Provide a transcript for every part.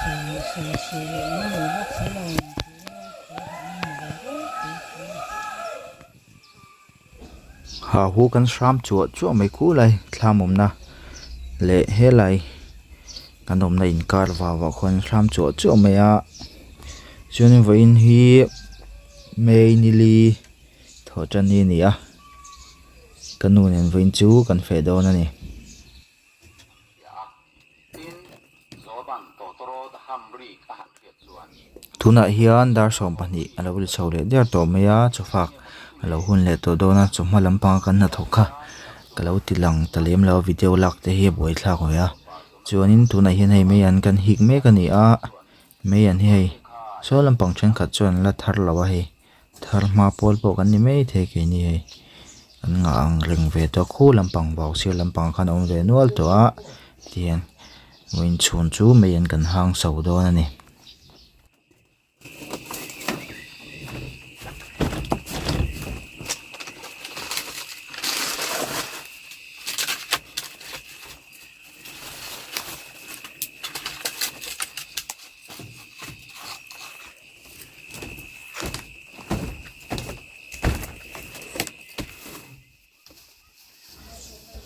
Ha hu kan hram chuah chuah mai khulai thlam awmna leh helai kan awmna inkar vau ah khuan hram chuah chuah mai a chuanin vawiin hi may nili thawh tan hi a ni a ka nu nen vawiin chu kan feh dawn a ni. Tunah hian dar 12 a lo ri chho leh der tawh mai a chawfak a lo hun leh tawh dawn a chawhma lampanga kan hnathawk kha ka lo ti lang ta lem lo a video lak te hi a buaithlak ve a chuanin tunah hian hei mei an kan hik mek a ni a mei an hi hei saw lampang thenkhat chuan an la thar lo a hei. Thar hma pawl pawh kan ni mai thei keini hei an ngah ang reng ve tawh khu lampang vau sir lampang ah khan a awm ve nual tawh a tihian vawiin chhun chu mei an kan hang so dawn a ni.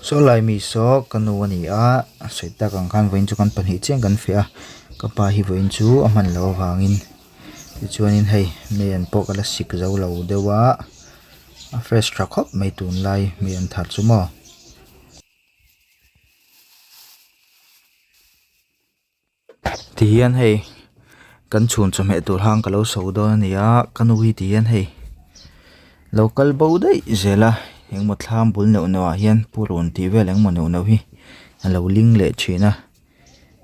Saw lai mi saw ka nu a ni a a sawi tak ang khan vawiin chu kan pahnih chiang kan fiah a ka pa hi vawiin chu a hman loh avangin tichuanin hei mei an pawh ka la sik zo lo deuh a a fresh tha khawp mai tunlai mei an thar chu maw. Tihian hei kan chhun chawhmeh tur hang ka lo so dawn a ni a ka nu hi tihian hei lo kal bo daih zel a engmaw thlam bul neuh neuh ah hian purun tih vel engmaw neuh neuh hi a lo ling leh thin a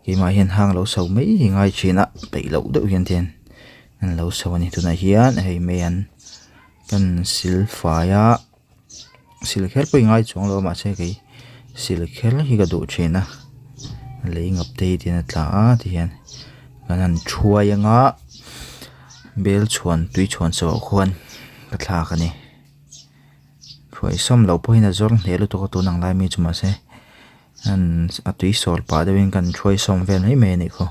keimah hian hang lo so mai hi ngai thin a peih loh deuh hian tihian an lo so a ni tunah hian hei mei an kan sil fai a sil kher pawh i ngai chuang lo a mahse kei sil kher hi ka duh thin a lei ngap te hi tihian a tla a tihian kan han thuai anga bel chhuan tui chhuan chhoh ah khuan ka thlak a ni thuai sawm loh pawhin a zawr hneh lutuk a tun ang lai mi chu mahse a tui sawr pah deuhin kan thuai sawm vel mai mai a nih khaw.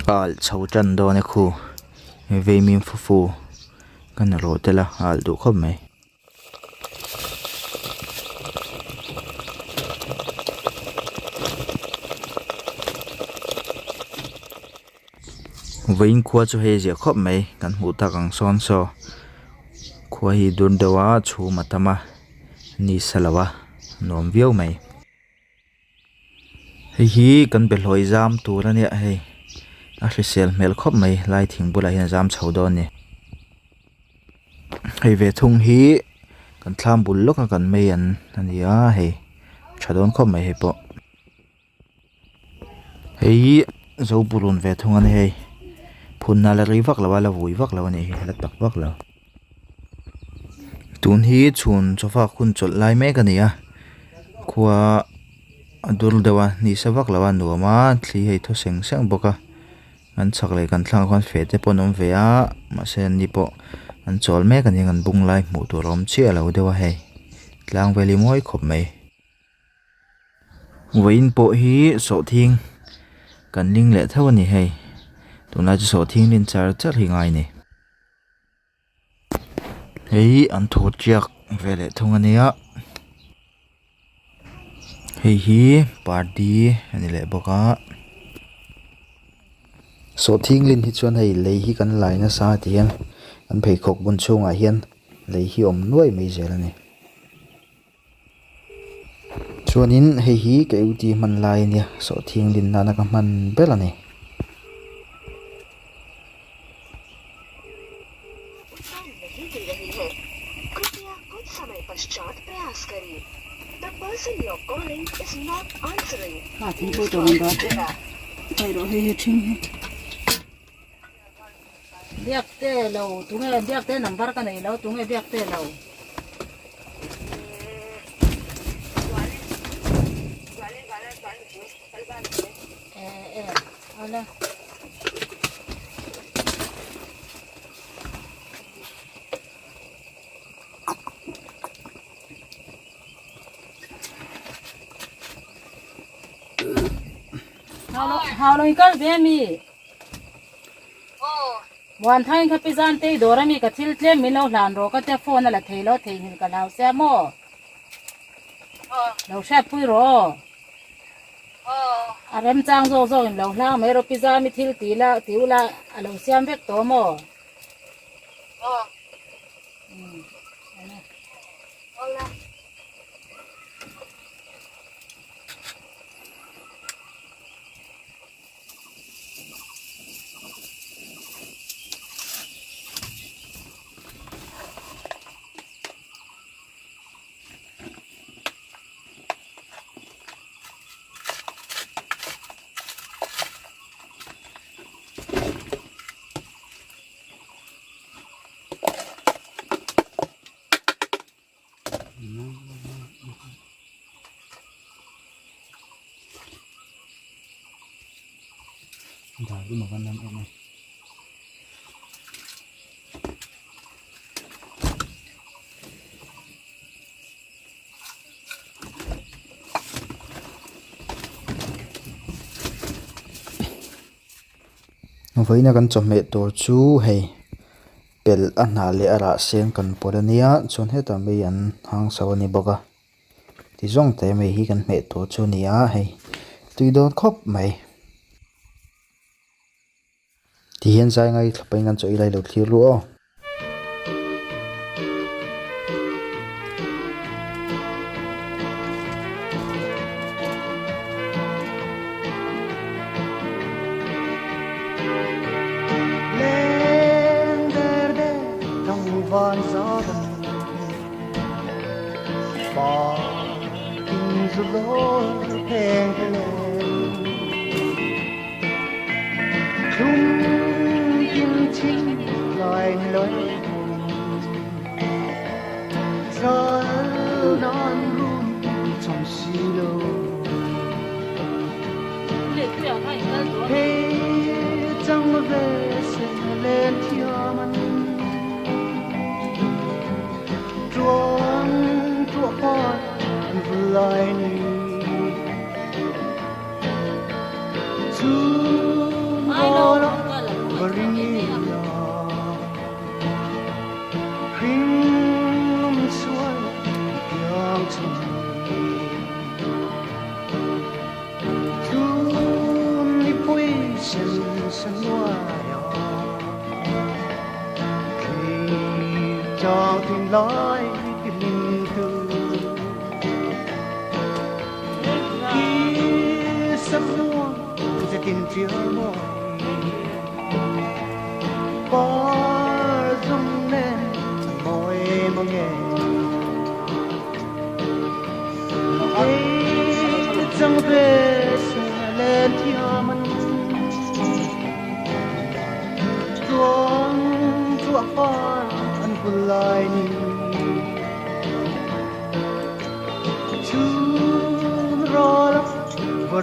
Alh chho tan dawn e khu veimin fufu ka na rawh tel a alh duh khawp mai. Vawiin khua chu hei a ziah khawp mai kan hmuh tak ang sawn saw khua hi dur deuh a chhum a tam a ni sa lo a nuam viau mai. Hei hi kan behlawi zam tur a nia hei a hrisel hmel khawp mai lai thing bulah hian a zam chho dawn a ni. Hei ve thung hi kan thlam bul lawk a kan mei an a ni a hei tha dawn khawp mai hei pawh. Hei hi zo purun ve thung a ni hei phun a la rei vak lo a la vui vak lo a nih hi a la tak vak lo tun hi chhun chawfak hun chawlh lai mek a ni a khua. a dur deuh a ni sa vak lo a nuam a thli hei thaw seng seng bawk a an chhak leh kan thlangah khuan feh te pawh an awm ve a mahse an ni pawh an chawl mek a ni ang an bung lai hmuh tur a awm chiah lo deuh a hei tlang vel hi mawi khawp mai. Vawiin pawh hi sawhthing kan ling leh tho a ni hei tunlai chu sawhthing lin char char hi ngai a ni. Hei an thu tiak ve leh thung a nia hei hi party a ni leh bawk a sawhthing lin hi chuan hei lei hi kan lai nasa ti hian an pheikhawk bun chhungah hian lei hi a awm nuai mai zel a ni. Chuanin hei hi ka duty hman lai ania sawhthing lin nana ka hman ber a ni. Biakte lo tunge biakte number ka nei lo tunge biakte lo. Eh eh ala. Hau lo kal ve mi. Muanthangin kha pi zan tei dawr ami ka thil tlem min lo hlan rawh ka tia phone a la thei lo theihnghilh ka hlau sia maw? Lo hriat pui rawh aw. A remchang zawk zawk in lo hlang mai rawh pi zami thil ti la ti ula a lo siam vek tawh maw? Vawiina kan chawhmeh tur chu hei pelh a hnah leh a rah seng kan pawlh a nia chuan hetah mai an hang chho a ni bawk a ti zawng te mai hi kan hmeh tur chu a ni a hei tui dawn khawp mai ti hian zai ngai thlap in kan chaw ei lai lo thlir luh aw.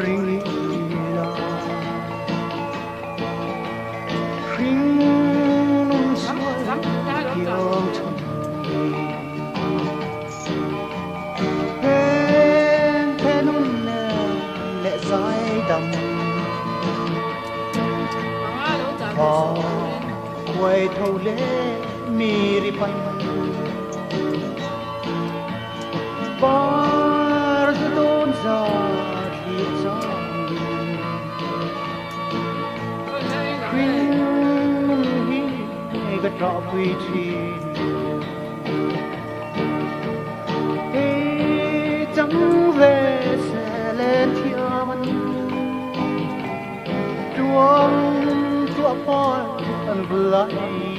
Ring ila Hringnun sual kiang chhan Phen phenun nen leh zai dam Tha khuai tho leh mi ri pan Par zu dawn za thlir changin Hringnun hi ka ṭahpui ṭhin Kei chang ve se len thiam an Ṭuang tuah par an vul lai ni.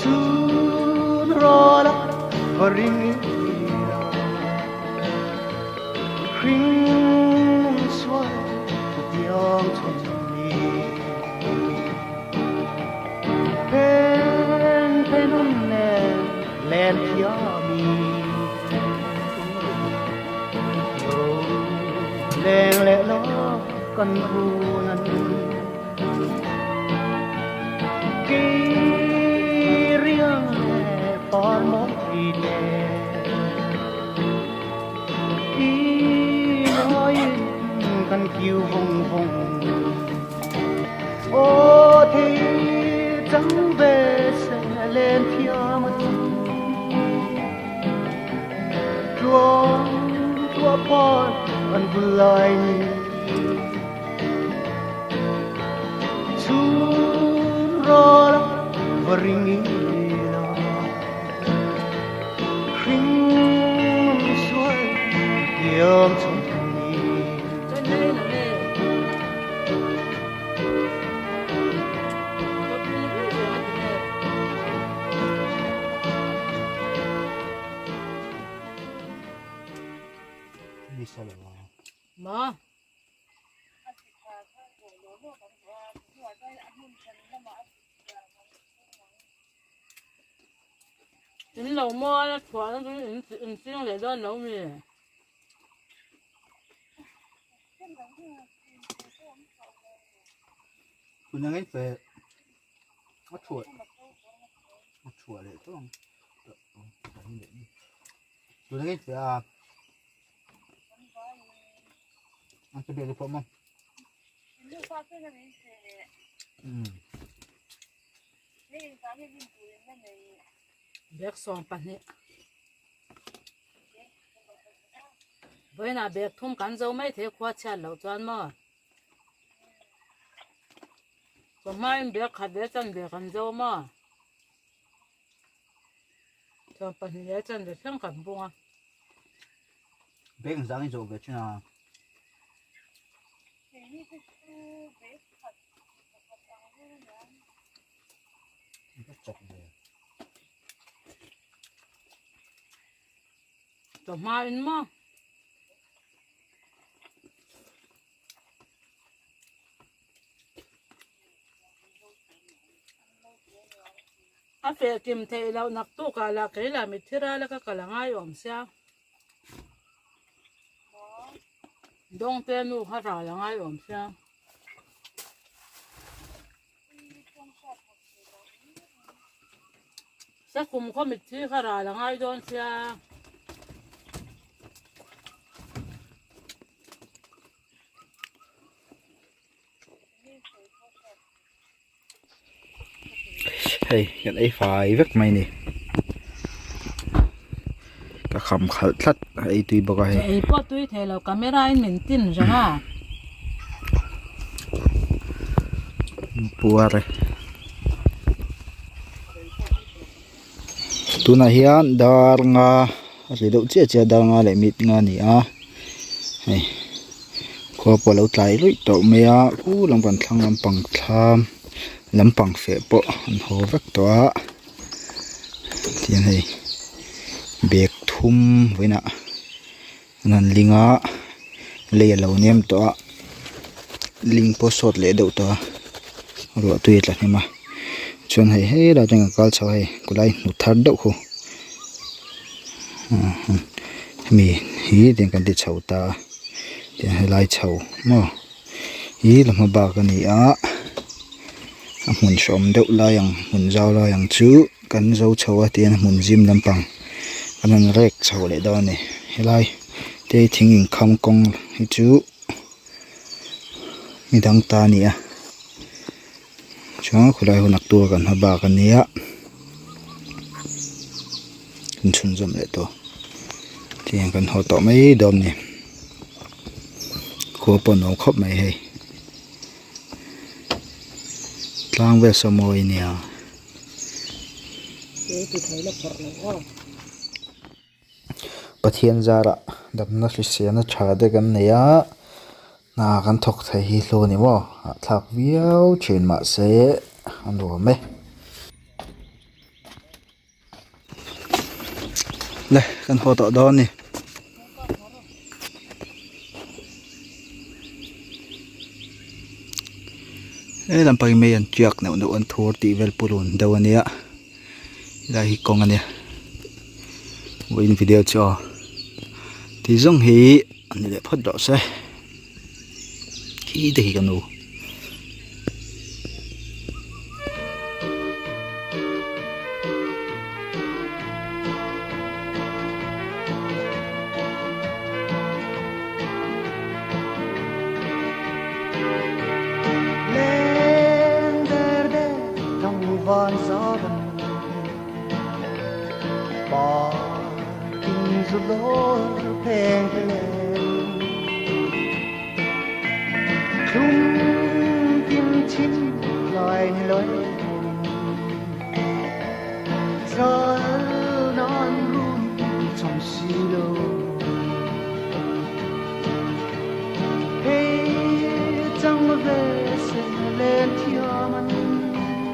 Chhun rawla va ring ila Hringnun sual chutiang chhun ni Phen phenun nen len thiami Lo leng leh lo kan hun an. Chhun rawla va ring ila Hringnun sual kiang chhun ni. Ma. In lo maw a chhuah na chu in ching leh dawn lo mi? Tuna ngei fe a chhuah a chhuah leh tawh ang tuna ngei fe a. Ang sabi ko mo. Bag 12. Vawiinah bag thum kan zo mai thei khua chhiat loh chuan maw. Chawhmain bag khat leh chanve kan zo maw. 12 leh chanve thleng kan bung a. Bag ang zang i zawh ve thin a. Chak ve. Chawhma in maw. A feh kim theih loh naktuk ah lah kei lah mitthi ral a ka kal a ngai awm sia. Dawngte nu kha ral a ngai awm sia. Sakhum khaw mitthi kha ral a ngai dawn sia. Hei kan ei fai vek mai ni ka kham khalh tlat a ei tui bawk a hei. Ei pawh tui thei lo camera in min tin reng a. Puar e. Tunah hian dar nga a ri deuh chiah chiah dar nga leh mit nga a ni a hei khua pawh a lo tlai luih tawh mai a khu lam kan thlang lampang thlam lampang feh pawh an haw vek tawh a tihian hei bag thum vawiinah an han ling a lei a lo nem tawh a ling pawh a sawt leh deuh tawh a ruah tui a tla hnem a chuan hei helai atang kan kal chho a hei khulai hnu thar deuh khu. Hemi hi tiang kan ti chho ta a tiang helai chho maw hi la hma bak a ni a a hmun hrawm deuh lai ang hmun zau lai ang chu kan zo chho a tihian a hmun zim lampang an rawn rek chho leh dawn a ni helai te thing inkham kawng hi chu midang ta a ni a chuan khawlai hun naktuk a kan hma bak a nia kan chhunzawm leh tawh tihian kan haw tawh mai dawn a ni khua pawh a nuam khawp mai hei tlang vel saw mawi a nia. Pathian zarah damna hriselna tha te kan nei a hna kan thawk thei hi hlu a ni maw hahthlak viau thin mahse a nuam e. Le kan haw tawh dawn a ni. He lampang hi mei an tiak neuh neuh an thur tih vel purun deuh a nia helai hi kawng a nia vawiin video chu aw tih zawng hi a ni leh phawt rawh se khi te khi ka nu.